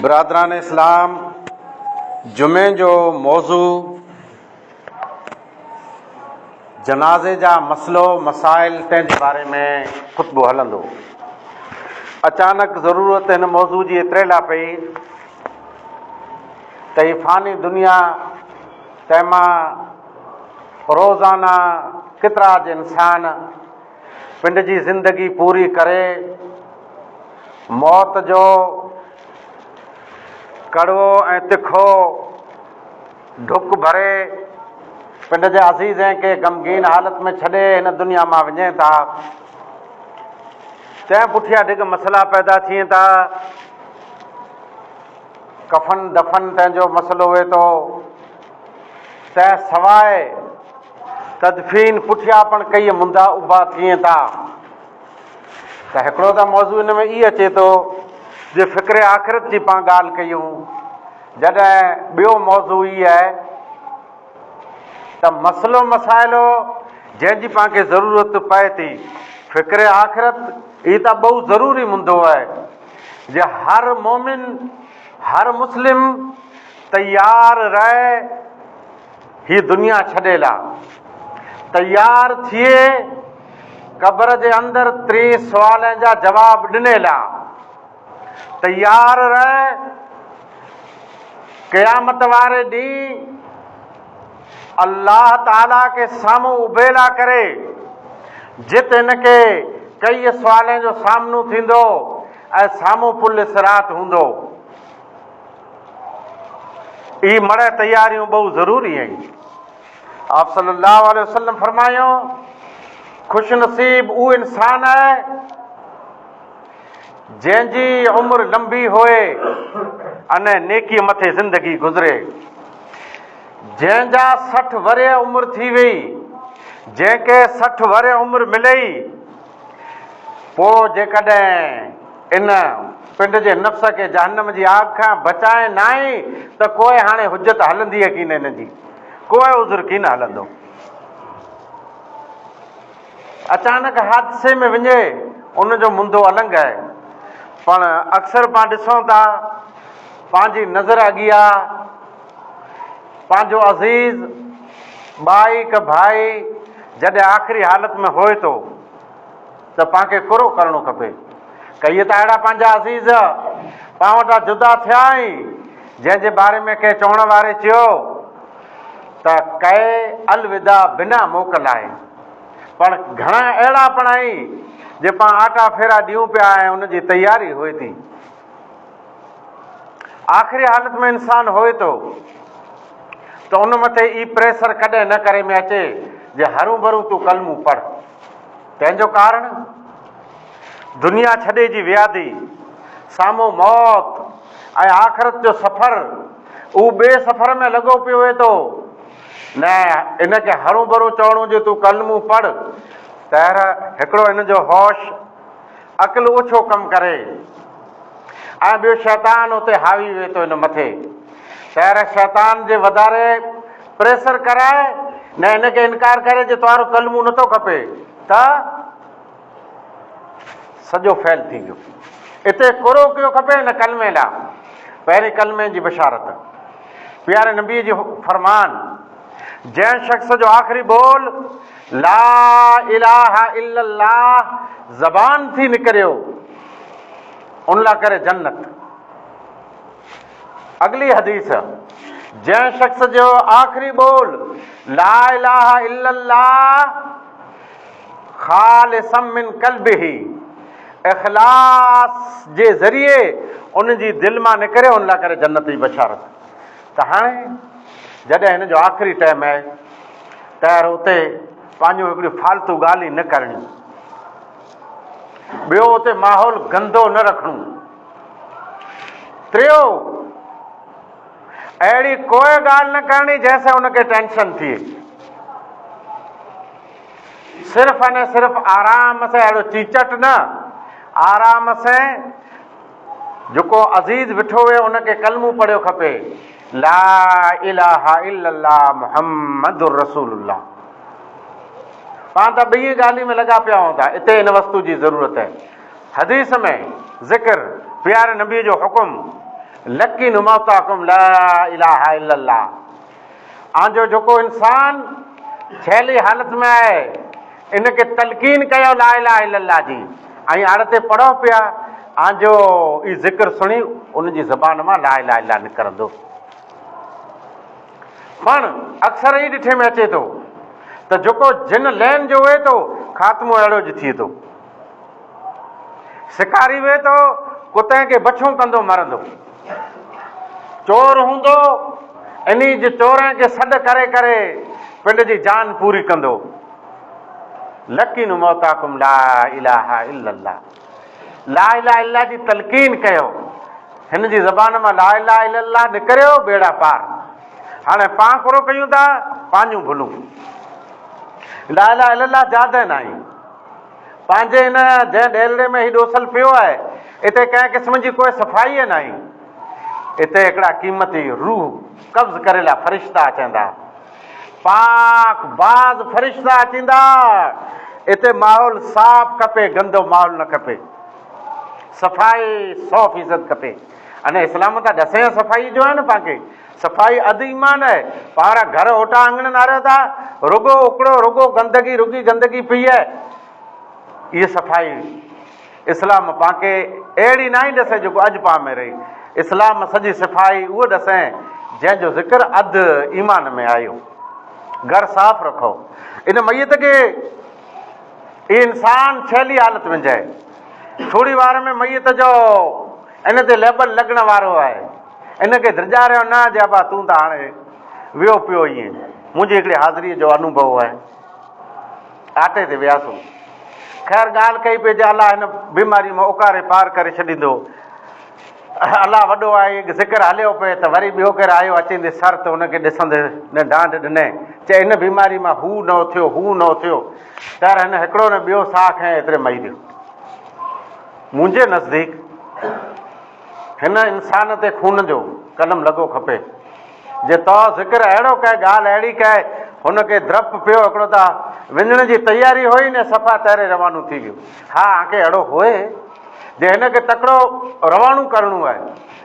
برادران اسلام جمعي جو موضوع جنازي جا مسئلو مسائل تنهن جي باري ۾ خطبو هلندو. اچانڪ ضرورت هن موضوع جي ايتري لا پئي ته هي فاني دنيا تنهن مان روزانه ڪيترا اڄ انسان پنڊ جي زندگي پوري ڪري موت جو ڪڙوو ۽ تکو ڍڪ ڀري پنڊ جي عزيزين کي غمگين حالت ۾ ڇڏي هن دنيا مان وڃين ٿا. تنهن پٺيان ڍڳ مسئلا پيدا ٿين ٿا. ڪفن دفن تنهن جو مسئلو هئي ٿو. تنهن سواء تدفين پٺيان پڻ ڪيئي مندا اڀا ٿين ٿا. ته هڪڙو ته موضوع ان ۾ ئي اچي ٿو جي فڪر آخرت جي پان ڳالهه ڪيون، جڏهن ٻيو موضوع ئي آهي ته مسئلو مسائلو جنهن جي پان کي ضرورت پئي ٿي، فڪر آخرت ئي ته ٻئو ضروري مندو آهي جي هر مومن هر مسلم تيار رهي. هي دنيا ڇڏي لا تيار ٿئي قبر جي اندر ٽين سوالين جا جواب ڏني لا تيار رهه قيامت واري ڏينهن الله تعالي کي سامهون اڀي لا ڪري جت هن کي ڪئي سوالين جو سامنو ٿيندو ۽ سامهون پل صراط هوندو. اهي مڙئي تياريون ٻئو ضروري آهن. آپ صلي الله عليه وسلم فرمايو، خوش نصيب اهو انسان آهي جنهن جي عمر لمبي هوئي اني نيڪي مٿي زندگي گذري. جنهن جا 60 ورهيه عمر ٿي وئي، جنهن کي 60 ورهيه عمر ملئي، پوء جيڪڏهن ان پنڊ جي نفس کي جهنم جي آگ کان بچائين ناهي ته ڪوئي هاڻي حجت هلندي ڪين ان جي ڪوئي عذر ڪين هلندو. اچانڪ حادثي ۾ وڃي ان جو مندو النگ آهي. پڻ اڪثر پاڻ ڏسون ٿا پنهنجي نظر اڳيا پنهنجو عزيز ٻائي ڪه ڀائي جڏهن آخري حالت ۾ هوئي ٿو ته پان کي ڪرو ڪرڻو کپي. ڪيئي ته اهڙا پنهنجا عزيز پان وٽان جدا ٿيا آهن، جنهن جي باري ۾ ڪنهن چوڻ واري چيو ته ڪئي الوداع بنا موڪل آهي. پر گهڻا اهڙا پڻ آهن جي پان آٽا ڦيرا ڏيون پيا ۽ ان جي تياري هئي ٿي. آخري حالت ۾ انسان هوئي ٿو ته ان مٿي اي پريسر ڪڏهن نه ڪري ۾ اچي جي هرون ڀرون تون ڪلمون پڙهه. تنهن جو ڪارڻ دنيا ڇڏي جي ويادي، سامهون موت ۽ آخرت جو سفر، اهو ٻئي سفر ۾ لڳو پيو هئي ٿو. نه ان کي هرون ڀرون چوڻو جي تون ڪلمون پڙهه ته هڪڙو هن جو هوش عقل اوڇو ڪم ڪري ۽ ٻيو شيطان اتي حاوي وي ٿو هن مٿي تهر شيطان جي وڌاري پريسر ڪرائي نه هن کي انڪار ڪري جي توهارو ڪلمو نٿو کپي ته سڄو فيل ٿي ويو. اتي ڪرو ڪيو کپي نه ڪلمي لا پهرين ڪلمي جي بشارت پياري نبي جي فرمان جنهن شخص جو آخري ٻول لا اله الا الله زبان ٿي نڪريو ان لا ڪري جنت. اڳلي حديث جنهن شخص جو آخري ٻول لا اله الا الله خالصا من قلبه اخلاص جي ذريعي ان جي دل مان نڪري ان لا ڪري جنت جي بشارت. ته هاڻي جڏهن هن جو آخري ٽائيم آهي ته اتي پنهنجون هڪڙيون فالتو ڳالهيون نه ڪرڻيون، ٻيو اتي ماحول گندو نه رکڻو، ٽيو اهڙي ڪوئي ڳالهه نه ڪرڻي جنهن سان ان کي ٽينشن ٿئي، صرف ۽ صرف آرام سان اهڙو چيچٽ نه، آرام سان جيڪو عزيز ويٺو هئي ان کي ڪلمو پڙهيو کپي لا اله الا الله محمد رسول الله. پاڻ ته ٻئي ڳالهين ۾ لڳا پيا هوندا، اتي ان وستو جي ضرورت آهي. حديث ۾ ذڪر پياري نبي جو حڪم لقنوا موتاڪم لا اله الا الله آنجو جيڪو انسان ڇيلي حالت ۾ آهي ان کي تلقين ڪيو لا اله الا الله جي ۽ آڙ تي پڙهو پيا آنجو اي ذڪر سڻي ان جي زبان مان لا اله الا نڪرندو. پڻ اڪثر ئي ڏٺي ۾ اچي ٿو ته جيڪو جن لين جو وهي ٿو خاتمو اهڙو ج ٿئي ٿو. شڪاري وهي ٿو ڪتين کي بڇون ڪندو مرندو. چور هوندو انهي جي چورن کي سڏ ڪري ڪري پنڊ جي جان پوري ڪندو. لقنوا موتاڪم لا اله الا الله. لا اله الا الله جي تلقين ڪيو. هن جي زبان مان لا اله الا الله نڪريو ٻيڙا پار. هاڻي پان ڪرو ڪيون ٿا پنهنجون ڀلون. لا اله الا الله زياده ناهي. پنهنجي هن جنهن ڏيرڙي ۾ هي ڏوسل پيو آهي اتي ڪنهن قسم جي ڪوئي صفائي ناهي. اتي هڪڙا قيمتي روح قبض ڪريلا فرشتا اچندا. پاڪ باز فرشتا اچيندا. اتي ماحول صاف کپي گندو ماحول نه کپي. صفائي سو فيصد کپي. اني اسلام ته ڏسين صفائي جو آهي نه پاڪي صفائي اڌ ايمان آهي. پارا گهر اوٽا اڱڻ ناريو ٿا رڳو اڪڙو رڳو گندگي رڳي گندگي پئي آهي. اهي صفائي اسلام پاڪي اهڙي ناهي ڏسي جيڪو اڄ پا ۾ رهي. اسلام سڄي صفائي اهو ڏسين جنهن جو ذڪر اڌ ايمان ۾ آيو. گهر صاف رکو. ان ميت کي اي انسان ڇيلي حالت ۾ جائي. ٿوري وار ۾ ميت جو ان تي ليبل لڳڻ وارو آهي. ان کي ڊڄاريو نه جي ابا تون ته هاڻي ويو پيو ائين. منهنجي هڪڙي حاضريء جو انوڀو آهي. آٽي تي وياسون. خير ڳالهه ڪئي پئي جي الله هن بيماريء مان اڪاري پار ڪري ڇڏيندو. الله وڏو آهي. ذڪر هليو پئي ته وري ٻيو ڪير آيو اچيندي سر ته ان کي ڏسندي نه ڊانڊ ڏني. چئي هن بيماري مان هو نه اٿيو، هو نه اٿيو. تر هن هڪڙو نه ٻيو ساهه کنيو ايتري مئي ويو. منهنجي نزديڪ هن انسان تي خون جو قلم لڳو کپي. جي تو ذڪر اهڙو ڪئي ڳالهه اهڙي ڪئي هن کي درپ پيو هڪڙو ته وڃڻ جي تياري هئي نه صفا تري روانو ٿي ويو. ها آنکي اهڙو هئي جي هن کي تڪڙو روانو ڪرڻو آهي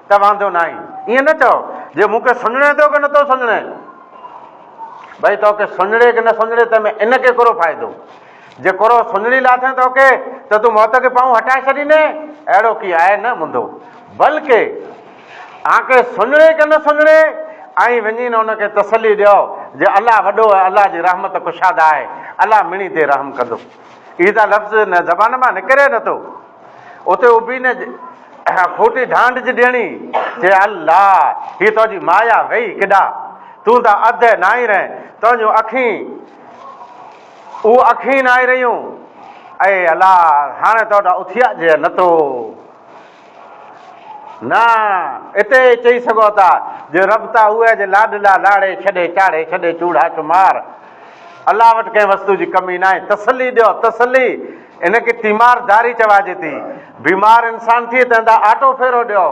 ته واندو ناهي. ائين نه چئو جي مون کي سڃڻي ٿو ڪي نٿو سڃڻي. ڀئي توکي سڃڙي ڪي نه سڃڙي تنهن ۾ ان کي ڪهڙو فائدو. جي ڪرو سڃڙي لاٿين توکي ته تون موت کي پائون هٽائي ڇڏيندين؟ اهڙو ڪي آهي نه منڌو. بلڪه آنکي سڃڙي ڪي نه سڃڙي ۽ وڃي نه ان کي تسلي ڏيو جي الله وڏو آهي الله جي رحمت ڪشاده آهي الله مڙني تي رحم ڪندو. اهي ته لفظ نه زبان مان نڪري نه ٿو. اتي اڀي نه کوٽي ڍانڍ جي ڏيڻي چي الله هي تنهنجي مايا وئي ڪيڏا تون ته اڌ ناهين رهين تنهنجون اکين اهو اکين ناهي رهيون اي الله هاڻي تو وٽان اٿيا جي نه ٿو نه اتي چئي سگهو ٿا جو رب ته اهي جي لاڏلا لاڙي ڇڏي چاڙهي ڇڏي چوڙها چمار الله وٽ ڪنهن وستو جي ڪمي ناهي تسلي ڏيو تسلي ان کي تيمار داري چواجي ٿي. بيمار انسان ٿئي تنهن تان آٽو ڦيرو ڏيو.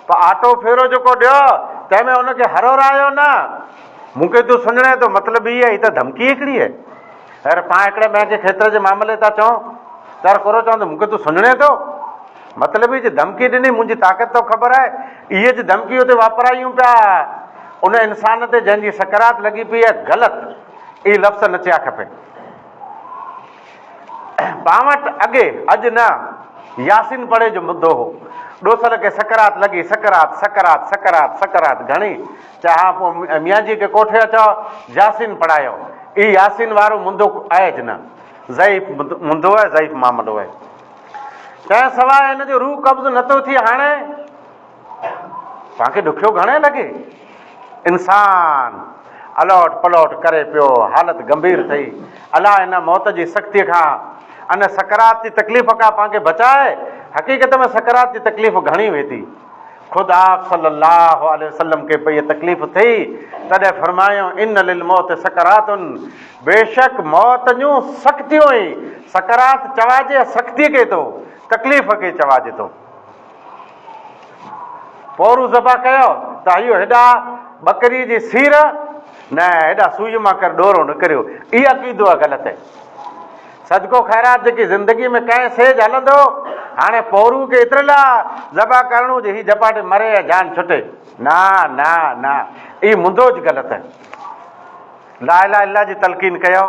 پر آٽو ڦيرو جيڪو ڏيو تنهن ۾ ان کي هرورايو نه. مون کي تون سڃڻين ٿو مطلب هي آهي هي ته ڌمڪي هڪڙي آهي. هر پاڻ هڪڙي ٻئي کي کيتر جي معاملي تان چئون ته هر ڪورو چوندو مون کي تون سڃڻين ٿو. مطلب هي جي ڌمڪي ڏني منهنجي طاقت توکي خبر آهي. اهي جي ڌمڪي اتي واپرايون پيا ان انسان تي جنهن جي سڪرات لڳي پئي آهي غلط اهي لفظ نه چيا کپين. پان وٽ اڳي، اڄ نه، ياسين پڙهي جو مدو هو. ڏوسل کي سڪرات لڳي، سڪرات، سڪرات، سڪرات، سڪرات گهڻي. چئه ها پوء ميان جي کي ڪوٺي اچو، ياسين پڙهايو. اي ياسين وارو مدو آهي نه، ضعيف مدو آهي، ضعيف معاملو آهي. تنهن سواء هن جو روح قبض نٿو ٿئي هاڻي. پان کي ڏکيو گهڻي لڳي. انسان الوٽ پلوٽ ڪري پيو، حالت گنڀير ٿئي. الله ان موت جي سختيء کان، ان سڪرات جي تڪليف کان پان کي بچائي. حقيقت ۾ سڪرات جي تڪليف گهڻي هئي ٿي. خود آپ صلّي اللّٰه عليه وسلّم کي پئي تڪليف ٿئي، تڏهن فرمايائون، ان للموت سڪرات، بيشڪ موت جون سختيون ئي، سڪرات چواجي سختيء کي ٿو، تڪليف کي چواجي ٿو. پورو ذبح ڪيو ته اهو هيڏا ٻڪري جي سير نه هيڏا سوئي مان ڪر ڏورو نه ڪريو اي عقيدو آ غلط آهي صدقو خيرات جيڪي زندگي ۾ ڪنهن سيج هلندو هاڻي پورو کي ايتري لاء ذبح ڪرڻو جي هي جپاٽي مري ۽ جان ڇٽي. نه نه نه اي مندوج غلط آهي. لا اله الا جي تلقين ڪيو،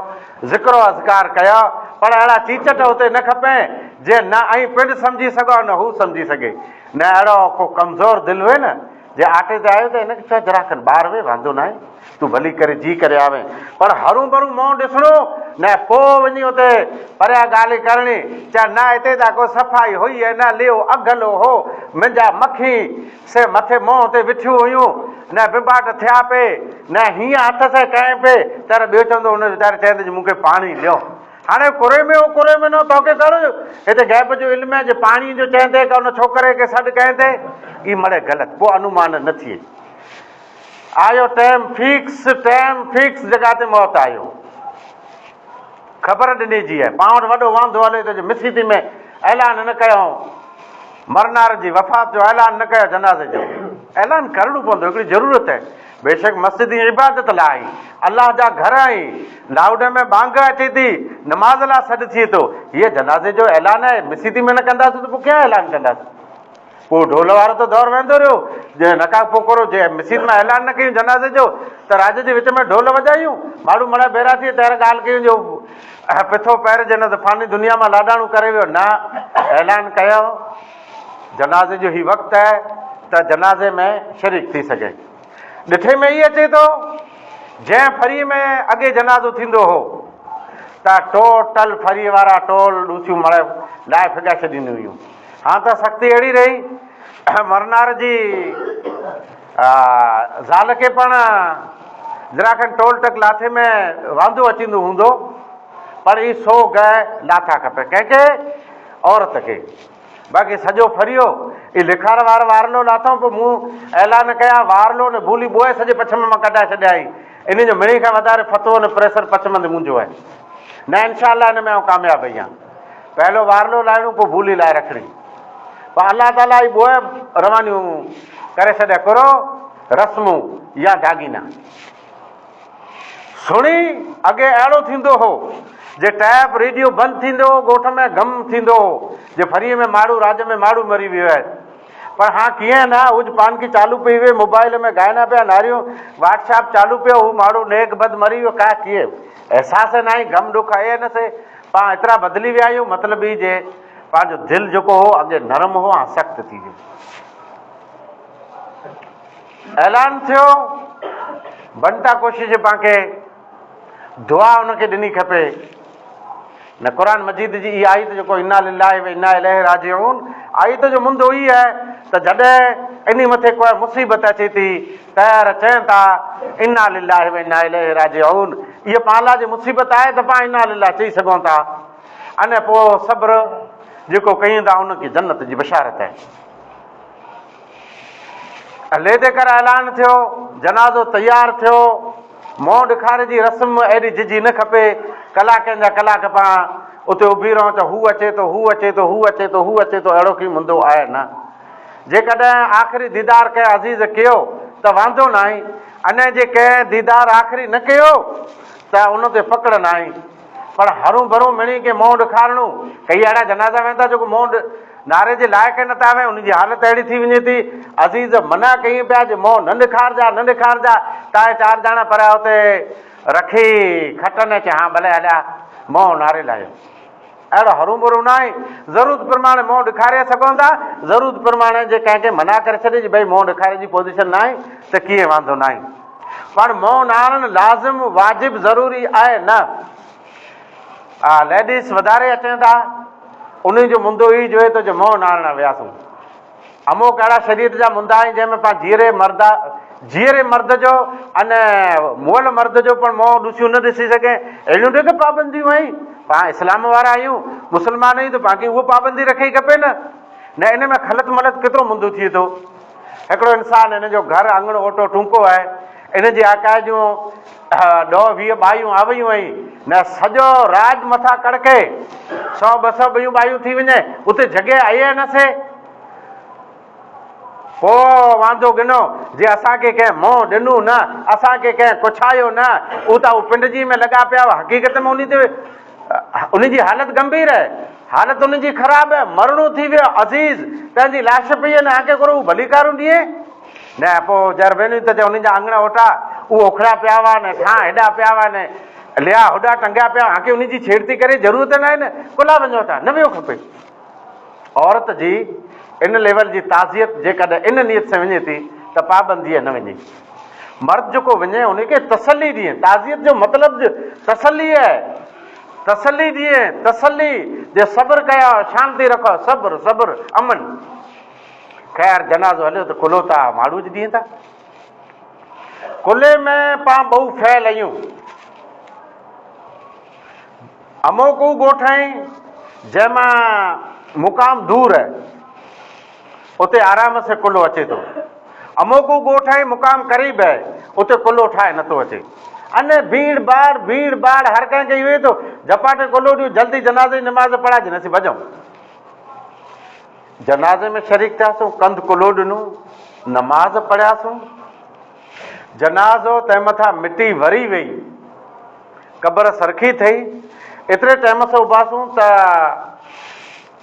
ذڪر و اذڪار ڪيو، پر اهڙا چيچٽ اتي نه کپين جي نه ائين پنڊ سمجهي سگهو نه هو سمجهي سگهي. نه اهڙو ڪو ڪمزور دل هئي نه جي آٽي تي آيو ته هن کي چئه ذرا کن ٻاهر ويهه واندو ناهي تون ڀلي ڪري جي ڪري آوين پر هرون ڀرون منهن ڏسڻو نه پوء وڃي اتي پريان ڳالهه ڪرڻي چئه نه هتي ته ڪو صفائي هئي ۽ نه ليئو اگهلو هو منهنجا مکي سي مٿي منهن تي وٺيون هيون نه بنباٽ ٿيا پئي نه هيئن هٿ سين ڪئين پئي تر ٻيو چوندو هن ويچاري چئين ته جي مون کي پاڻي ڏيو هاڻي ڪري ۾ هو ڪري ۾ نه توکي ڪهڙو هتي غيب جو علم آهي جي پاڻي جو چئين تي ان ڇوڪري کي سڏ ڪئين تي اي مڙي غلط پوء انومان نه ٿئي آيو ٽيم فيڪس ٽيم فيڪس جڳهه تي موت آيو خبر ڏني جي آهي پاڻ وٽ وڏو واندو هلي ٿو جو مسيتي ۾ اعلان نه ڪيو مرنار جي وفات جو اعلان نه ڪيو جنازي جو اعلان ڪرڻو پوندو هڪڙي ضرورت آهي بيشڪ مسجد عبادت لاء آهي، الله جا گهر آهن، لائوڊ ۾ ٻانگ اچي ٿي، نماز لاء سڏ ٿئي ٿو، هيء جنازي جو اعلان آهي، مسيتي ۾ نه ڪنداسون ته پوء ڪيئن اعلان ڪنداسون؟ پوء ڍول وارو ته دور ويندو رهيو، جي نڪا پوء ڪرو، جي مسيت مان اعلان نه ڪيون جنازي جو ته راڄ جي وچ ۾ ڍول وڄايون، ماڻهو مڙئي ڀيرا ٿي تيار ڳالهه ڪيون جو پٿو پهر جي نه ته فاني دنيا مان لاڏاڻو ڪري ويو، نه اعلان ڪيو جنازي جو هي وقت آهي ته جنازي ۾ شريڪ ٿي سگهي. ڏٺي ۾ ئي اچي ٿو، جنهن ڦريء ۾ اڳي جنازو ٿيندو هو ته ٽوٽل ڦريء وارا ٽول ڏوسيون مڙئي لاهي ڦڳائي ڇڏينديون هيون. هاڻ ته سختي اهڙي رهي، مرنار جي زال کي پڻ ذرا کن ٽول ٽڪ لاٿي ۾ واندو اچيندو هوندو، پر هي سو گهه لاٿا کپي. ڪنهن کي؟ عورت کي. باقي سڄو ڦريو اي لکار وار وارلو لاٿائون پوء مون اعلان ڪيا وارلو نه ڀولي ٻوهي سڄي پڇم مان ڪڍائي ڇڏيائين انهي جو مڙئي کان وڌاري فتوو نه پريسر پڇم تي منهنجو آهي نه انشاء الله ان ۾ آئون ڪامياب وئي آهيان پهلو وارلو لائڻو پوء ڀولي لائي رکڻي پوء الله تعالي اي ٻوهي روانيون ڪري ڇڏيا ڪرو رسمون يا داڳينا. سڻي اڳي اهڙو ٿيندو هو جي ٽيپ ريڊيو بند ٿيندو هو ڳوٺ ۾ غم ٿيندو هو جي ڦريء ۾ ماڙهو راڄ ۾ ماڙهو مري ويو آهي پر هاڻ ڪيئن نه هوج پانڪي چالو پئي وئي موبائل ۾ گائنا پيا ناريون واٽس ايپ چالو پيو هو ماڙهو نيڪ بد مري ويو ڪا ڪيئن احساس ئي ناهي غم ڏک اهي نه سي پاڻ ايترا بدلي ويا آهيون مطلب هي جي پنهنجو دل جيڪو هو اڳي نرم هو هاڻ سخت ٿي ويو. اعلان ٿيو، بنتا ڪوشش پان کي دعا ان کي ڏني کپي نه قرآن مجيد جي اها آيت جيڪو انا لله و انا اليه راجعون آيت جو مندو هي آهي ته جڏهن انهي مٿي ڪو مصيبت اچي ٿي تيار چين ٿا انا لله و انا اليه راجعون اها پان لاء جي مصيبت آهي ته پان انا لله چئي سگهون ٿا ان پوء صبر جيڪو ڪيون ٿا ان کي جنت جي بشارت آهي. ليدي ڪر اعلان ٿيو، جنازو تيار ٿيو، منهن ڏکاري جي رسم ايڏي جهجهي نه کپي، ڪلاڪن جا ڪلاڪ پاڻ اتي اڀي رهون ته هو اچي ٿو، هو اچي ٿو، هو اچي ٿو، هو اچي ٿو، اهڙو ڪي مندو آهي نه. جيڪڏهن آخري ديدار ڪنهن عزيز ڪيو ته واندو ناهي، انهي جي ڪنهن ديدار آخري نه ڪيو ته ان تي پڪڙ ناهي. پر هرون ڀرون مڙئي کي منهن ڏکارڻو، ڪئي اهڙا جنازا وين ٿا جيڪو منهن ناري جي لائق ئي نٿا وين، انهن جي حالت اهڙي ٿي وڃي ٿي، عزيز منع ڪيئي پيا جي منهن نه ڏکارجا نه ڏکارجا، تائين چار ڄاڻا پريا اتي رکي کٽن ۽ چي هان ڀلي هليا منهن ناري لاهيو. اهڙو هرون ڀرون ناهي، ضرورت پرماڻي منهن ڏکاري سگهون ٿا، ضرورت پرماڻي جي ڪنهن کي منع ڪري ڇڏي جي ڀئي منهن ڏکاري جي پوزيشن ناهي ته ڪيئن واندو ناهي. پر منهن نهارڻ لازم، واجب، ضروري آهي نه. ليڊيز وڌاري اچين ٿا، انهي جو مندو هي جو هي ته جو منهن نهارڻ وياسون. اموڪ اهڙا شريعت جا مندا آهن جنهن ۾ پان جيئري مرد جيئري مرد جو ان مئل مرد جو پڻ منهن ڏسيون نه ڏسي سگهين. اهڙيون ٽيڪ پابنديون آهن. پان اسلام وارا آهيون، مسلمان آهيون ته پان کي اهو پابندي رکڻي کپي نه. نه ان ۾ خلط ملط ڪيترو مندو ٿئي ٿو. هڪڙو انسان هن جو گهر اڱڻ اوٽو ٽونڪو آهي. ان جي آڪاء جون ڏهه 20 ٻايون آويون ۽ نه سڄو راڄ مٿان ڪڙڪي سئو 200 ٻيون ٻايون ٿي وڃي اتي جڳهه آهي نه سي. پوء واندو ڳنو جي اسان کي ڪنهن منهن ڏنو نه، اسان کي ڪنهن ڪڇايو نه، هو ته هو پنڊجي ۾ لڳا پيا هئا. حقيقت ۾ انهي تي انهي جي حالت گنڀير آهي. حالت ان جي خراب آهي، مرڻو ٿي ويو، عزيز تنهن جي لاش پئي آهي، نه آنکي ڪرو هو ڀليڪارون ڏئي نه پوء جر وينيون ته انهن جا اڱڻ اوٽا اهو اکڙيا پيا هئا نه ٿان هيڏا پيا هئا نه ليا هوڏا ٽنگيا پيا هئا، آنکي انهن جي ڇيڙتي ڪري ضرورت نه آهي نه ڪلا وڃو ٿا نه ويو کپي. عورت جي ان ليول جي تعزيت جيڪڏهن ان نيت سان وڃي ٿي ته پابنديء نه وڃي. مرد جيڪو وڃي ان کي تسلي ڏئي، تعزيت جو مطلب تسلي آهي، تسلي ڏئي، تسلي جي صبر ڪيو، شانتي رکو، صبر صبر امن. خير جنازو هليو ته ڪلهو ته ماڙهو جي ڏينهن ٿا. ڪلهي ۾ پان ٻئو فعل ايون. اموڪو ڳوٺ آهي جنهن مان مقام دور آهي اتي آرام سي ڪلهو اچي ٿو. اموڪو ڳوٺ آهي مقام قريب آهي اتي ڪلهو ٺاهي نٿو اچي. ان ڀيڙ ڀاڙ ڀيڙ ڀاڙ هر ڪنهن کي اهو ئي ٿو جهپاٽي ڪلهو ڏيون جلدي جنازي جي نماز پڙهائجي نه اسين ڀڄون. جنازي ۾ شريڪ ٿياسون، ڪنڌ ڪلهو ڏنو، نماز پڙهياسون. جنازو تنهن مٿان مٽي وري وئي، قبر سرخي ٿئي، ايتري ٽيم سان اڀاسون ته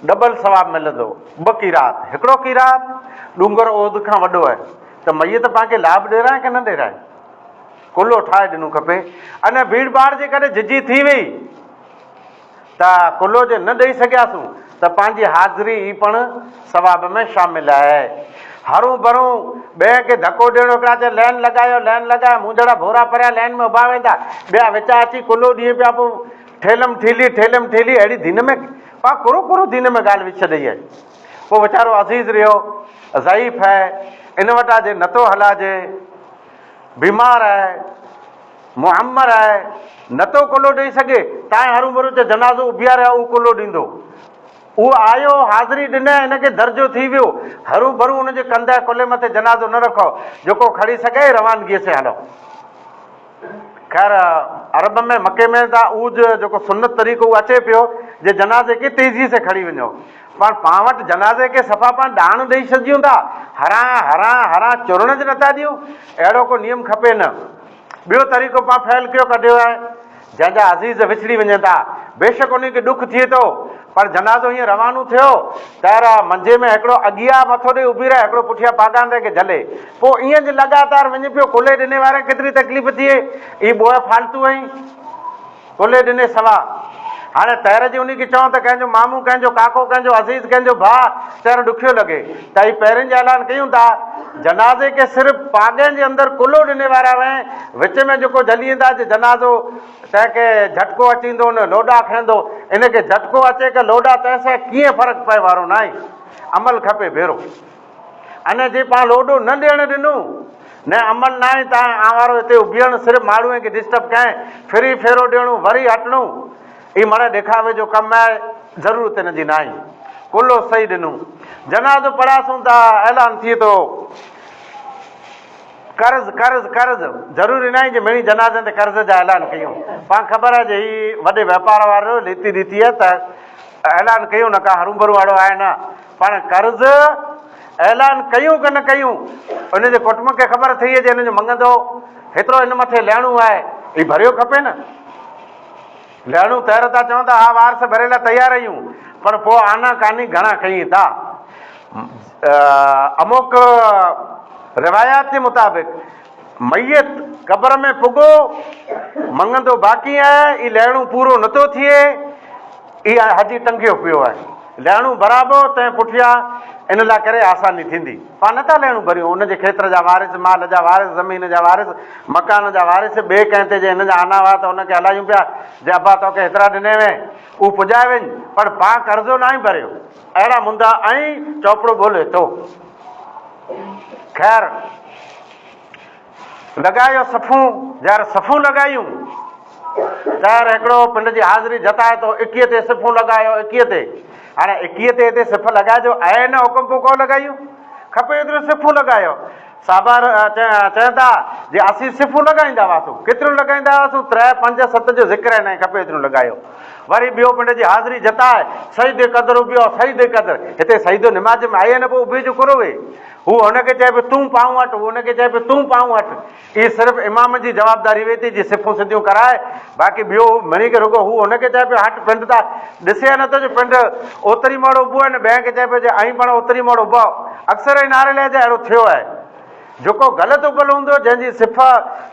ڊبل ثواب ملندو، ٻه قيراط، هڪڙو قيراط ڏونگر احد کان وڏو آهي ته ميت پاڻ کي لاڀ ڏيرائي ڪي نه ڏيرائي؟ ڪلهو ٺاهي ڏنو کپي. ان ڀيڙ ڀاڙ جي ڪري جهجهي ٿي وئي. ته ڪلهو جي نه ڏئي سگهياسون ته پنهنجي حاضري ئي پڻ ثواب ۾ شامل آهي. هرون ڀرون ٻين کي ڌڪو ڏيڻو هڪڙا چئي لين لڳايو لين لڳايو مون جهڙا ڀورا پريا لين ۾ اڀا ويندا ٻيا وچان اچي ڪلهو ڏين پيا پوء ٺيلم ٺيلي ٺيلم ٺيلي اهڙي دين ۾ پاڻ ڪرو ڪرو دين ۾ ڳالهه وجهي ڇڏئي آهي پوء ويچارو عزيز رهيو ضعيف آهي ان وٽان جي نتو هلاجي بيمار آهي معمر آهي، نتو ڪلهو ڏئي سگهي، تانء هروڀرو چئه جنازو اڀياري آ، اهو ڪلهو ڏيندو. اهو آيو، حاضري ڏنئه، هن کي درجو ٿي ويو. هروڀرو ان جي ڪنڌ ۽ ڪلهي مٿي جنازو نه رکو، جيڪو کڻي سگهي، روانگيء سين هلو. خير، عرب ۾ مڪي ۾ ته اهو جيڪو سنت طريقو اهو اچي پيو، جي جنازي کي تيزيء سين کڻي وڃو. پر پاڻ وٽ جنازي کي صفا پاڻ ڏاڻ ڏئي ڇڏيون ٿا، هران هران هران چرڻ به نٿا ڏيون. اهڙو ڪو نيم کپي نه. ٻيو طريقو پان فعل ڪيو ڪڍيو آهي، جنهن جا عزيز وڇڙي وڃن ٿا. بيشڪ انهن کي ڏک ٿئي ٿو، پر جنازو هيئن روانو ٿيو ته منجي ۾ هڪڙو اڳيا مٿو ڏئي اڀي رهي، هڪڙو پٺيان پاڳاندي کي جهلي. پوء ائين جي لڳاتار وڃي پيو ڪلهي ڏني واري کي ڪيتري تڪليف ٿئي. اي ٻوهه فالتو ۽ ڪلهي ڏني سوا. هاڻي طير جي انهي کي چئون ته ڪنهن جو مامو، ڪنهن جو ڪاڪو، ڪنهن جو عزيز، ڪنهن جو ڀاء، طير ڏکيو لڳي ته هي پهرين جا اعلان ڪيون ٿا، جنازي کي صرف پاڳين جي اندر ڪلهو ڏني وارا وين، وچ ۾ جيڪو جهلي ايندا جي جنازو تنهن کي جهٽڪو اچي ايندو ان لوڏا کڻندو، ان کي جهٽڪو اچي ڪه لوڏا تنهن سان ڪيئن فرق پئي وارو ناهي، عمل کپي ڀيرو. ان جي پاڻ لوڏو نه ڏيڻ ڏنو نه عمل ناهي ته آن وارو هتي اڀيڻ صرف ماڻهوء کي ڊسٽرب ڪئين ڦري ڦيرو ڏيڻو وري هٽڻو هي مڙئي ڏيکاوي جو ڪم آهي ضرورت ان جي ناهي ڪلهو صحيح ڏنو جنازو پڙهياسون ته اعلان ٿئي ٿو قرض قرض قرض ضروري ناهي جي مڙئي جنازن تي قرض جا اعلان ڪيون پاڻ خبر آهي جي هي وڏي واپار وارو ليتي ڏيتي آهي ته اعلان ڪيون نه ڪا هرون ڀرون اهڙو آهي نه پاڻ قرض اعلان ڪيون ڪه نه ڪيون ان جي ڪٽنب کي خبر ٿئي جي ان جو مڱندو هيترو ان مٿي لهڻو آهي هي ڀريو کپي نه لهڻو طير ٿا چون ته ها وارث ڀري لاء تيار آهيون پر پوء آنا ڪاني گهڻا کئين ٿا اموڪ روايات جي مطابق ميت قبر ۾ پڳو مڱندو باقي آهي هي لهڻو پورو نٿو ٿئي اها حجي ٽنگيو پيو آهي. لهڻو ڀرابو تنهن پٺيان ان لاء ڪري آساني ٿيندي. پاڻ نٿا لهڻو ڀريون. ان جي کيتر جا وارث، مال جا وارث، زمين جا وارث، مڪان جا وارث، ٻئي ڪنهن تي جي هن جا آنا هئا ته ان کي هلايون پيا، جي ابا توکي هيترا ڏني وين، اهو پڄائي وڃ، پر پاڻ قرضو ناهي ڀريو. اهڙا مندا ۽ چوپڙو ٻولي ٿو. خير! لڳايو صفون، جر صفون لڳايون. تر هڪڙو پنڊ جي حاضري جتائي ٿو، اڪيء تي صفون لڳايو، اڪيء تي. هاڻي اڪيء تي هتي صف لڳائجو، اي نه حڪم پوء ڪو لڳايون. کپي ايتريون صفون لڳايو. صحابه چون ٿا، جي اسين صفون لڳائيندا هئاسون. ڪيتريون لڳائيندا هئاسون؟ تري، پنج، ست جو ذڪر آهي، ناهي کپي ايتريون لڳايو. وري ٻيو پنڊ جي حاضري جتاء، سجدي قدر اڀيو، سجدي قدر. هتي سجدو نماز ۾ آئي نه پوء اڀي جو ڪرو وي. هو هن کي چئي پيو تون پانء هٽ، هو هن کي چئي پيو تون پانء هٽ. اهي صرف امام جي جوابداري وي ٿي جي صفون سڌيون ڪرائي، باقي ٻيو هو مڙئي کي رڳو هو هن کي چئي پيو هٽ پنڊ ته ڏسي نه ٿو جو پنڊ اوتري موڙ اڀو آهي نه ٻئي کي چئي پيو جو ائين پاڻ اوتري موڙ اڀو آهي. اڪثر ائين نعري لئه جا اهڙو ٿيو آهي. جيڪو غلط اڀل هوندو، جنهن جي صف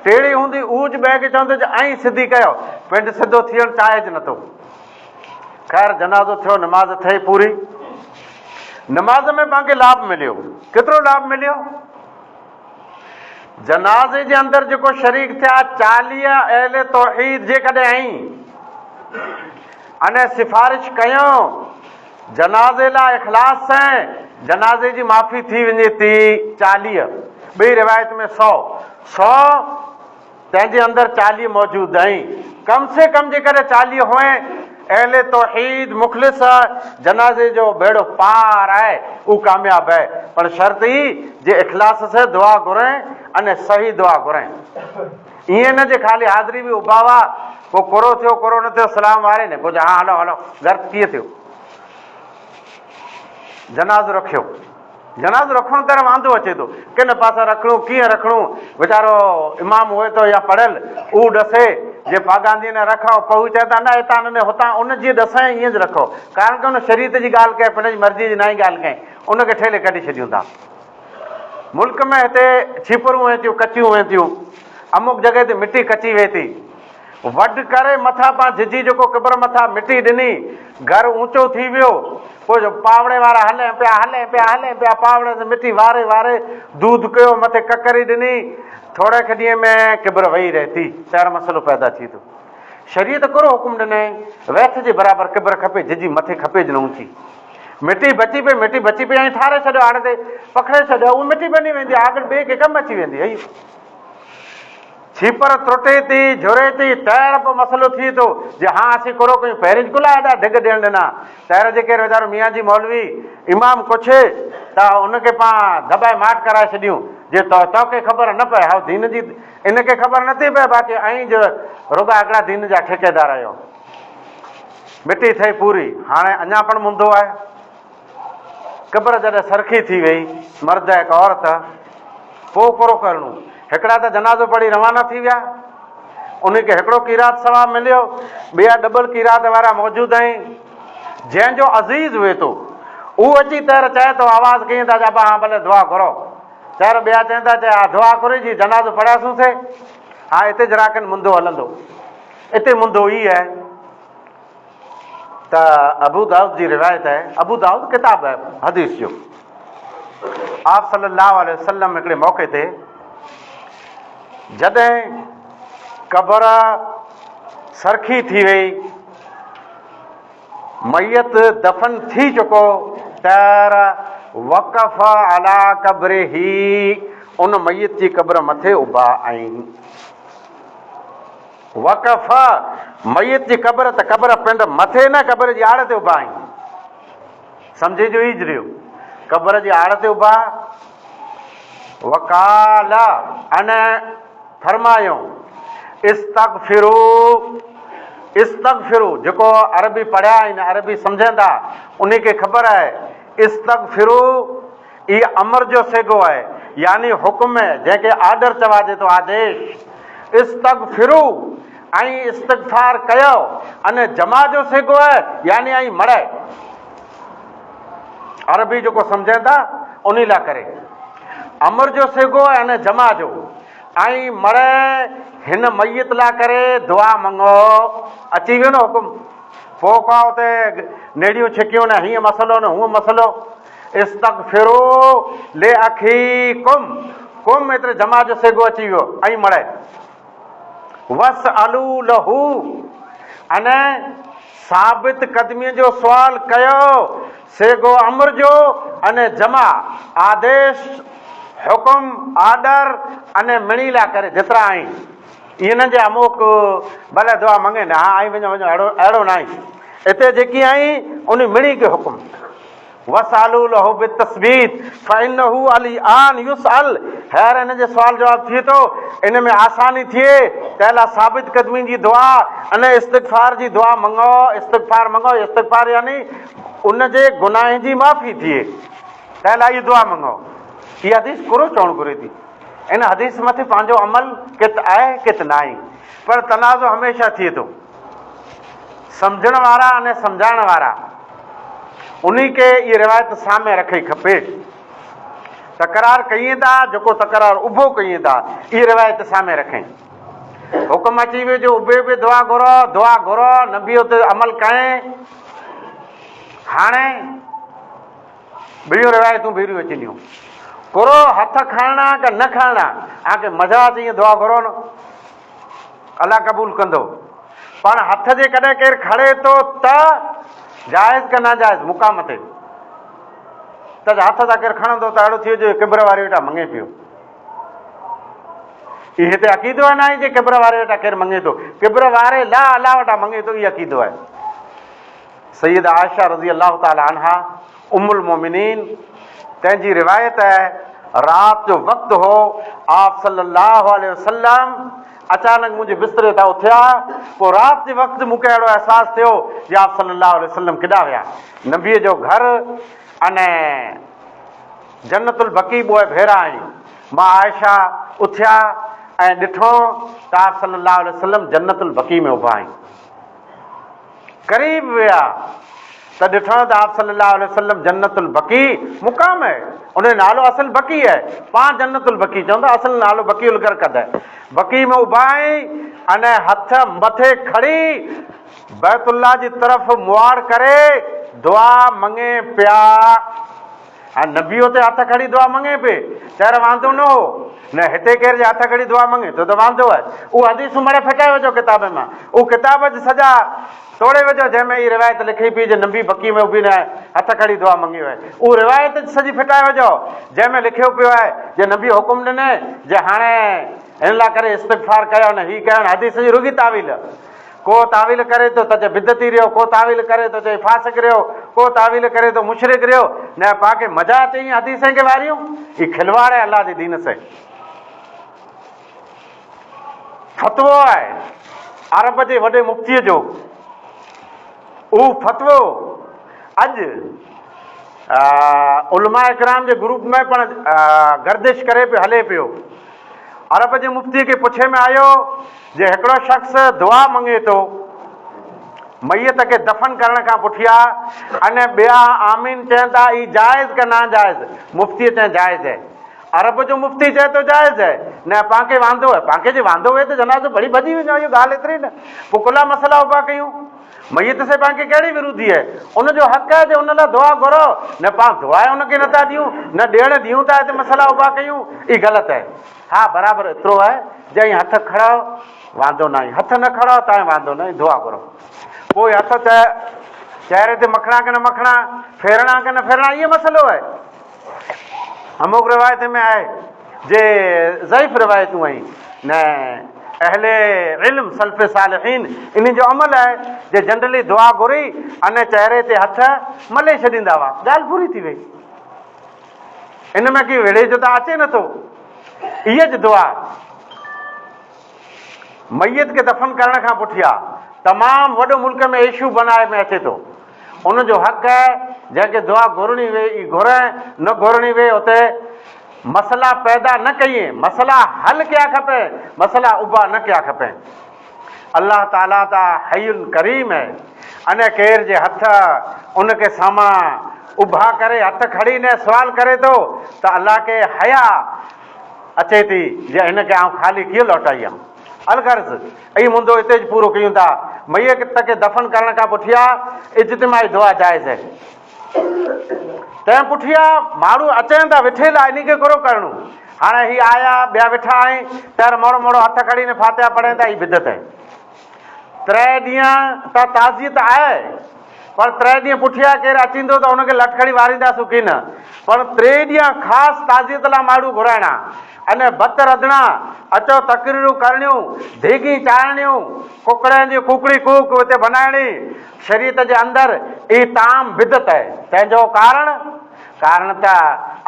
ٽيڙي هوندي، اهو جو ٻئي کي چوندو جو ائين سڌي ڪيو. پنڊ سڌو ٿيڻ چاهيج نه ٿو. خير جنازو ٿيو، نماز ٿئي پوري. نماز ۾ پاڻ کي لاڀ مليو. ڪيترو لاڀ مليو؟ جنازي جي اندر جيڪو شريڪ ٿيا 40 اهل توحيد جيڪڏهن آهين اني سفارش ڪيو جنازي لاء اخلاص سين جنازي جي معافي ٿي وڃي ٿي 40 ٻي روايت ۾ 100 100 تنهن جي اندر 40 موجود آهن. ڪم سي ڪم جيڪڏهن 40 هئين، اهل توحيد مخلص جنازي جو ٻيڙو پار آهي، اهو ڪامياب آهي. پر شرط هي جي اخلاص سي دعا گهرين اني صحيح دعا گهرين. ائين نه جي خالي حاضري به اڀا هئا، پوء ڪرو ٿيو ڪرو نه ٿيو سلام واري نه پوء چئي ها هلو هلو غرض ڪيئن ٿيو. جنازو رکيو. جنازو رکڻ تر واندو اچي ٿو. ڪن پاسا رکڻو، ڪيئن رکڻو، ويچارو امام هئي ٿو يا پڙهيل، اهو ڏسي، جي پاڳاندي نه رکو، پوء چئي ٿا نه هتان نه هتان، ان جيئن ڏسائين ائين رکو. ڪارڻ ڪه ان شريعت جي ڳالهه ڪئي، پنهنجي مرضيء جي ناهي ڳالهه ڪئي، ان کي ٺيلهي ڪڍي ڇڏيون ٿا. ملڪ ۾ هتي ڇيپرون وهن ٿيون، ڪچيون وهن ٿيون، امڪ جڳهه تي مٽي ڪچي وهي ٿي. وڍ ڪري مٿان پان جھجھي جيڪو قبر مٿان مٽي ڏني، گھر اونچو ٿي ويو. پوء جو پاوڙي وارا هلين پيا، هلين پيا، هلين پيا، پاوڙي تي مٽي واري واري دود ڪيو، مٿي ڪڪري ڏني. ٿوري کن ڏينهن ۾ قبر ويهي رهي ٿي. تهر مسئلو پيدا ٿئي ٿو. شريعت ڪهڙو حڪم ڏنائين؟ ويٿ جي برابر قبر کپي، جھجھي مٿي کپيج نه اونچي. مٽي بچي پئي، مٽي بچي پئي ائين ٺاري ڇڏيو آڙ تي پکڙي ڇڏيو، اها مٽي بني ويندي، آڳڙ ٻئي کي ڪم اچي ويندي. هئي. ڇيپر ترٽي ٿي، جھري ٿي، تهر پوء مسئلو ٿئي ٿو، جي هان اسين ڪرو ڪيون، پهرين ڪلا ايڏا ڍڳ ڏيڻ ڏنا، تهر جي ڪير ويچارو ميان جي مولوي امام ڪڇي ته ان کي پان دٻائي ماٺ ڪرائي ڇڏيون، جي توکي خبر نه پئي، هائو دين جي ان کي خبر نه ٿي پئي، باقي ائين جو رڳا هڪڙا دين جا ٺيڪيدار آهيو. مٽي ٿئي پوري، هاڻي اڃا پڻ منڌو آهي. قبر جڏهن سرخي ٿي ويئي، مرد ۽ هڪ عورت، پوء ڪرو ڪرڻو. هڪڙا ته جنازو پڙهي روانا ٿي ويا، انهن کي هڪڙو قيراط ثواب مليو، ٻيا ڊبل قيراط وارا موجود آهن. جنهن جو عزيز هئي ٿو، اهو اچي تهر چئي ٿو، آواز ڪيئن ٿا چئه، ابا هان ڀلي دعا گهرو. تهر ٻيا چئن ٿا، چئه ها دعا گهري جي جنازو پڙهياسون سي. ها اتي جراڪن منڌو هلندو. اتي منڌو ئي آهي. ته ابو دائود جي روايت آهي، ابو دائود ڪتاب آهي حديث جو، آپ صلي الله عليه وسلم هڪڙي موقعي تي جڏهن قبر سرخي ٿي وئي، ميت دفن ٿي چڪو، تر وقف علي قبره ان ميت جي قبر مٿي اڀا آهن. وقف، ميت جي قبر ته قبر پنڊ مٿي نه قبر جي آڙ تي اڀا آهين. سمجهي جو ئي رهيو. قبر جي آڙ تي اڀا. وقال، ان فرمايو، استغفرو، استغفرو، جيڪو عربي پڙهيا آهن، عربي سمجهن ٿا، انهي کي خبر آهي، استغفرو، اي امر جو صيغو آهي، يعني حڪم، جنهن کي آرڊر چواجي ٿو، آديش. استغفرو، ۽ استغفار ڪيو، ان جمع جو صيغو آهي، يعني ۽ مڙئي. عربي جيڪو سمجهن ٿا، انهي لاء ڪري. امر جو صيغو آهي ان جمع جو، ۽ مڙئي هن ميت لاء ڪري دعا مڱو. اچي ويو نه حڪم. پوء ڪا اتي نيڙيون ڇڪيون نه هيئن مسئلو نه هونئن مسئلو. استغفروا لاخيڪم، ڪم ايتري جمع جو صيغو اچي ويو ۽ مڙئي. واسالوا له، ان ثابت قدميء جو سوال ڪيو، صيغو امر جو ان جمع، آديش، حڪم، آرڊر، ان مڙئي لاء ڪري جيترا آهن. ائين نه جي اموڪ ڀلي دعا مڱي نه ها آئين وڃو وڃو اهڙو اهڙو ناهي. اتي جيڪي آهين انهي مڙئي کي حڪم. واسالوا له بالتثبيت فانه الان يسال هينئر هن جي سوال جواب ٿئي ٿو ان ۾ آساني ٿئي تنهن لاء ثابت قدمي جي دعا ۽ استغفار جي دعا مڱو استغفار مڱو استغفار يعني ان جي گناهن جي معافي ٿئي تنهن لاء اها دعا مڱو. هي حديث ڪرو چوڻ گهري ٿي. ان حديث مٿي پنهنجو عمل ڪت آهي ڪت ناهي پر تنازع هميشه ٿئي ٿو. سمجهڻ وارا ۽ سمجهائڻ وارا انهي کي اهي روايت سامهين رکئي کپي. تڪرار ڪيئين ٿا جيڪو تڪرار اڀو ڪيئين ٿا اهي روايت سامهين رکئين. حڪم اچي ويو جو اڀي به دعا گهرو دعا گهرو نبي تي عمل ڪئين. هاڻي ٻيون روايتون ڀيريون اچنديون. ڪرو هٿ کڻڻا ڪه نه کڻڻا آکي مزا اچي ائين دعا گهرو نه الله قبول ڪندو. پاڻ هٿ جي ڪڏهن ڪير کڻي ٿو ته جائز ڪه ناجائز مقام تي ته هٿ تان ڪير کڻندو ته اهڙو ٿئي جو قبر واري وٽان مڱي پيو. هي هتي عقيدو آهي ناهي جي قبر واري وٽان ڪير مڱي ٿو قبر واري لا الله وٽان مڱي ٿو هي عقيدو آهي. سيده عائشه رضي الله تعالٰي عنها ام المومنين تنهن جي روايت آهي رات جو وقت هو آپ صلي الله عليه وسلم اچانڪ منهنجي بستري تان اٿيا پوء رات جي وقت مون کي اهڙو احساس ٿيو جي آپ صلي الله عليه وسلم ڪيڏانهن ويا نبي جو گهر ۽ جنت البقيع ٻوء ڀيرا آهن مان عائشه اٿيا ۽ ڏٺو ته آپ صلي الله عليه وسلم جنت البقيع ۾ اڀا آهن قريب ويا ته ڏٺائون ته آپ صلي الله عليه وسلم جنت البقيع مقام آهي ان جو نالو اصل بقيع آهي پاڻ جنت البقيع چون ٿا اصل نالو بقيع الغرقد آهي بقيع ۾ اڀا آهن ۽ هٿ مٿي کڻي بيت الله جي طرف مواڙ ڪري دعا مڱي پيا. هاڻ نبي اتي هٿ کڻي دعا مڱي پئي، چير واندو نه هو، نه هتي ڪير جي هٿ کڻي دعا مڱي ٿو ته واندو آهي. اهو حديثون مڙئي ڦٽائي وجهو ڪتاب مان، اهو ڪتاب اڄ سڄا توڙي وجهو جنهن ۾ هي روايت لکي پئي جي نبي بقيع ۾ اڀي نه هٿ کڻي دعا مڱي آهي. اهو روايت سڄي ڦٽائي وجهو جنهن ۾ لکيو پيو آهي جي نبي حڪم ڏني جي هاڻي هن لاء ڪري استغفار ڪيو نه هي ڪيو نه حديث جي رڳي تاويل. ڪو تاويل ڪري ٿو ته چئي بدعتي رهيو، ڪو تاويل ڪري ٿو چئي فاسق رهيو، ڪو تاويل ڪري ٿو مشرڪ رهيو، نه پاڪ مزا اچي ائين حديثين کي واريون، هي کلواڙ آهي الله جي دين سين. فتوو آهي عرب جي وڏي مفتيء جو، اهو فتوو اڄ علماء ڪرام جي گروپ ۾ پڻ گردش ڪري پيو هلي پيو. عرب جي مفتيء کي پڇي ۾ آيو جي هڪڙو شخص دعا مڱي ٿو ميت کي دفن ڪرڻ کان پٺيا ۽ ٻيا آمين چين ٿا اي جائز ڪه ناجائز؟ مفتيء چين جائز هي. عرب جو مفتي چئي ٿو جائز هي. نه پان کي واندو هي. پان کي جي واندو هئي ته جنازو پڙهي ڀڄي وڃو اهو ڳالهه ايتري نه پوء ڪلا مسئلا اڀا ڪيون. ميت سي پان کي ڪهڙي وروڌي هي. ان جو حق آهي جي ان لاء دعا گهرو. نه پان دعا ان کي نٿا ڏيون نه ڏيڻ ڏيون ٿا هتي مسئلا اڀا ڪيون اي غلط هي. ها برابر ايترو آهي جي ائين هٿ کڙاء واندو ناهي هٿ نه کڙاء تائين واندو ناهي دعا گهرو پوء هٿ چهري تي مکڻا ڪه نه مکڻا ڦيرڻا ڪه نه ڦيرڻا اهي مسئلو آهي اموڪ روايت ۾ آهي جي ضعيف روايتون آهن نه اهل علم سلف صالحين انهن جو عمل آهي جي جنرلي دعا گهري ان چهري تي هٿ ملي ڇڏيندا هئا ڳالهه پوري ٿي وئي ان ۾ ڪي وڙهي جو ته اچي نٿو. اها جو دعا ميت کي دفن ڪرڻ کان پٺيان تمام وڏو ملڪ ۾ ايشو بنائي ۾ اچي ٿو. ان جو حق آهي جنهن کي دعا گهرڻي وي اي گهرين نه گهرڻي وي اتي مسئلا پيدا نه ڪيين مسئلا حل ڪيا کپين مسئلا اڀا نه ڪيا کپين. الله تعالي ته حي ڪريم هي ان ڪير جي هٿ ان کي سامان اڀا ڪري هٿ کڙي نه سوال ڪري ٿو ته الله کي حيا اچي ٿي جي هن کي آئون خالي ڪيئن لوٽائيان الغرض اي مندو اتي پورو ڪيون ٿا ميت کي دفن ڪرڻ کان پٺيا اجتماعي دعا جائز هي تنهن پٺيان ماڻهو اچن ٿا وٺي لاء انهي کي ڪرو ڪرڻو. هاڻي هي آيا ٻيا ويٺا آهن تير موڙو موڙو هٿ کڻي نه فاتحه پڙهين ٿا هي بدعت آهي. تري ڏينهن ته تعزيت آهي. پر ٽي ڏينهن پٺيان ڪير اچيندو ته ان کي لٺ کڻي وارينداسون ڪين. پر ٽي ڏينهن خاص تعزيت لاء ماڻهو گهرائڻا اني ڀت رڌڻا، اچو تقريرون ڪرڻيون، ڌيڳين چاڙهڻيون، ڪڪڙين جي ڪوڪڙي ڪوڪ اتي بنائڻي، شريعت جي اندر اي طعام بدعت آهي. تنهن جو ڪارڻ؟ ڪارڻ ته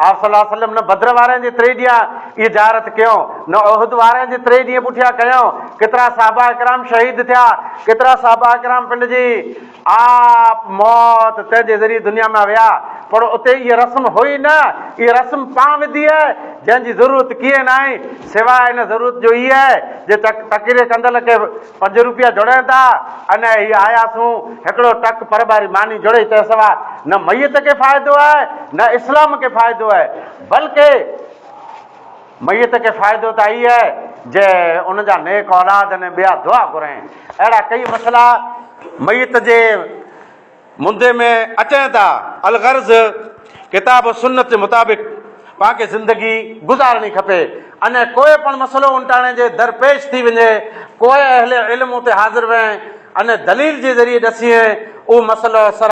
آپ صلي الله عليه وسلم نه بدر وارن جي ٽي ڏينهن اي زيارت ڪيو، نه احد وارن جي ٽي ڏينهن پٺيان ڪيو، ڪيترا صحابه ڪرام شهيد ٿيا، ڪيترا صحابه ڪرام پنڊ جي آپ موت تنهن جي ذريعي دنيا مان ويا، پر اتي اها رسم هئي نه، اها رسم پان وڌي آهي، جنهن جي ضرورت ڪيئن ناهي، سواء ان ضرورت جو هي آهي جي تقرير ڪندل کي پنج روپيا جوڙين ٿا، ان هي آياسون هڪڙو ٽڪ پرٻاري ماني جوڙي تنهن سواء نه ميت کي فائدو آهي نه اسلام کي فائدو آهي، بلڪه ميت کي فائدو ته اهي آهي جي ان جا نيڪ اولاد ۽ ٻيا دعا گهرين. اهڙا ڪئي مسئلا ميت جي مندي ۾ اچين ٿا. الغرض ڪتاب و سنت جي مطابق پان کي زندگي گذارڻي کپي ۽ ڪوئي پڻ مسئلو انٽاڻي جي در پيش ٿي وڃي ڪوئي اهل علم اتي حاضر وين ۽ دليل جي ذريعي ڏسين اهو مسئلو سر.